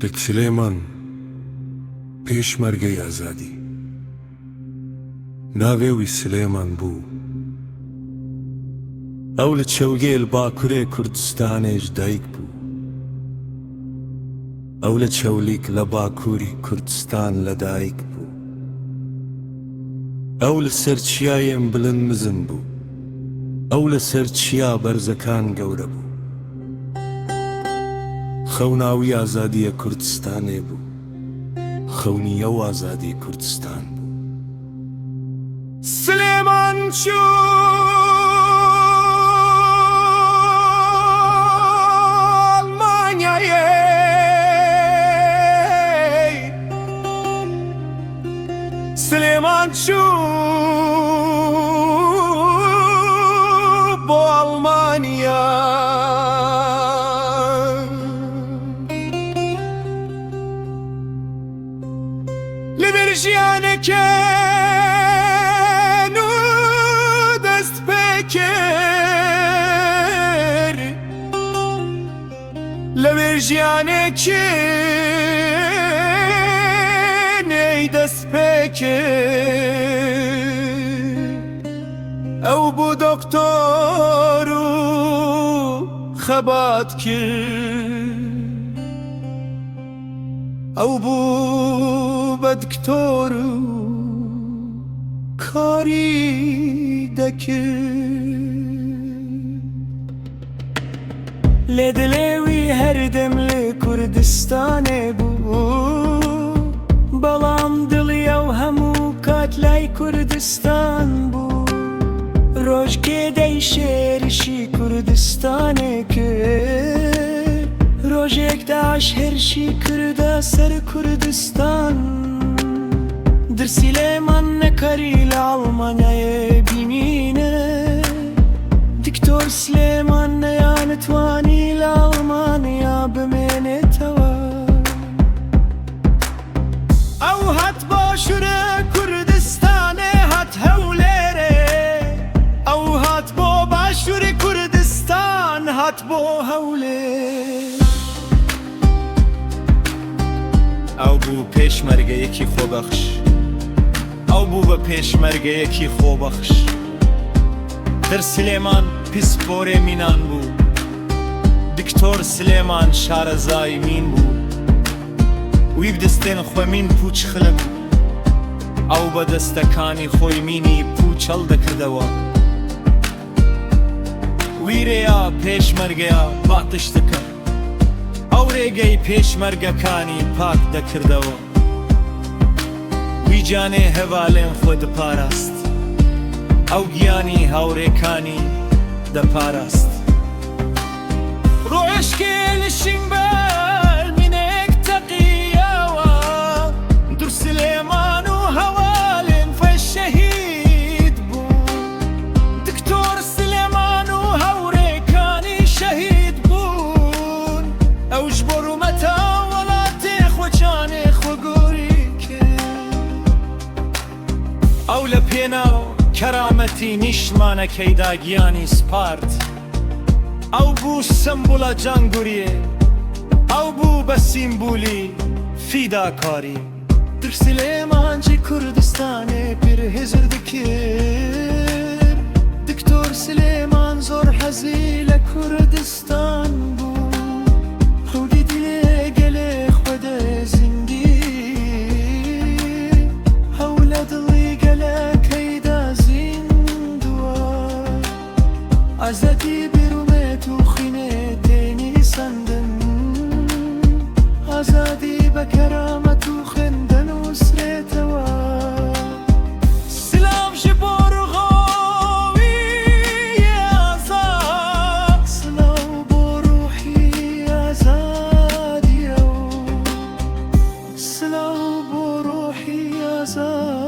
دک سلێمان پێشمەرگەی ئازادی. ناوێ وی سلێمان بوو. ئەو لە چەوگێ لە باکورێ کوردستانێ ژ دایک بوو. ئەو لە چەولیک لە باکووری کوردستان لەدایک بوو. ئەو لە سەر چیایێن بلند مزن بوو. ئەو لە سەر چیا بەرزەکان گەورە بوو. خەونا وی ئازادیە کوردستانێ بوو. خەونی ئەو ئازادی کوردستان بوو. سلێمان چوو ئەڵمانیایێ. سلێمان چوو بۆ ئەڵمانیا. لە بیر ژیانێکێ نوو دەست پێ کرد. لە بیر ژیانێکی نوێی دەست پێ کرد. ئەو بوو دۆکتۆر و خەبات کرد. ئەو بوو بە دکتۆر و کاری دەکرد. لێ دلێ وی هەردەم لە کوردستانێ بوو، بەڵام دڵی ئەو هەموو کات لای کوردستان بوو. ڕۆژکێ دەی شێرشی کوردستانێ کرد، ڕۆژێک داعش هێرشی کردە سەر کوردستان. در سلێمان نەکاری لە ئەڵمانیایێ بمینێ. دکتۆر سلێمان نەیانتوانی لە ئەڵمانیا بمێنێتەوە. ئەو هات باشوورێ کوردستانێ، هات هەولێرێ. ئەو هات بۆ باشووری کوردستان، هات بۆ هەولێر. ئەو بوو پێشمەرگەیەکی خۆبەخش. ئەو بوو بە پێشمەرگەیەکی خۆبەخش. در سلێمان پسپۆرێ مینان بوو. دکتۆر سلێمان شارەزای مین بوو. وی بدەستێن خۆ مین پووچ خلە بوو. ئەو بە دەستەکانی خۆی مینی پووچەڵ دەکردەوە. وی رێیا پێشمەرگەیا پاقژ دەکرد. ئەو رێگەی پێشمەرگەکانی پاک دەکردەوە. وی جانێ هەڤالێن خۆ دپاراست. ئەو گیانی هاورێکانی دەپاراست. ڕۆژکێ لە شینبەر مینێک تەقیەوە. دور سلێمان و هەوالێن فە شەهید بوون. دکتۆر سلێمان و هاورێکانی شەهید بوون. ئەوش بۆ ڕوومەتە وڵاتێ خۆ جانێ خۆ گۆری کرد. ئەو لە پێناو کەرامەتی نیشتمانەکەیدا گیانی سپارد. ئەو بوو سمبوڵە جانگوریێ. ئەو بوو بە سیمبولی فیداکاری. در سلێمان جی کوردستانێ پیر هزر دکرد. دکتۆر سلێمان زۆر حەزی لە کوردستان بوو. خودی دلێ گەلێ خوەدێ زیندی. ئەو لە دڵی گەلەکەیدا زیندووە. ئازادی بێ ڕوومەت و خوینێ تێنی سەندن. ئازادی بە کەرامەت و خوێن دەنووسرێتەوە. سلاو ژ بۆ ڕۆحی ئازاد. سلاو بۆ ڕۆحی ئازادی ئەو. سلاو بۆ ڕۆحی ئازادی.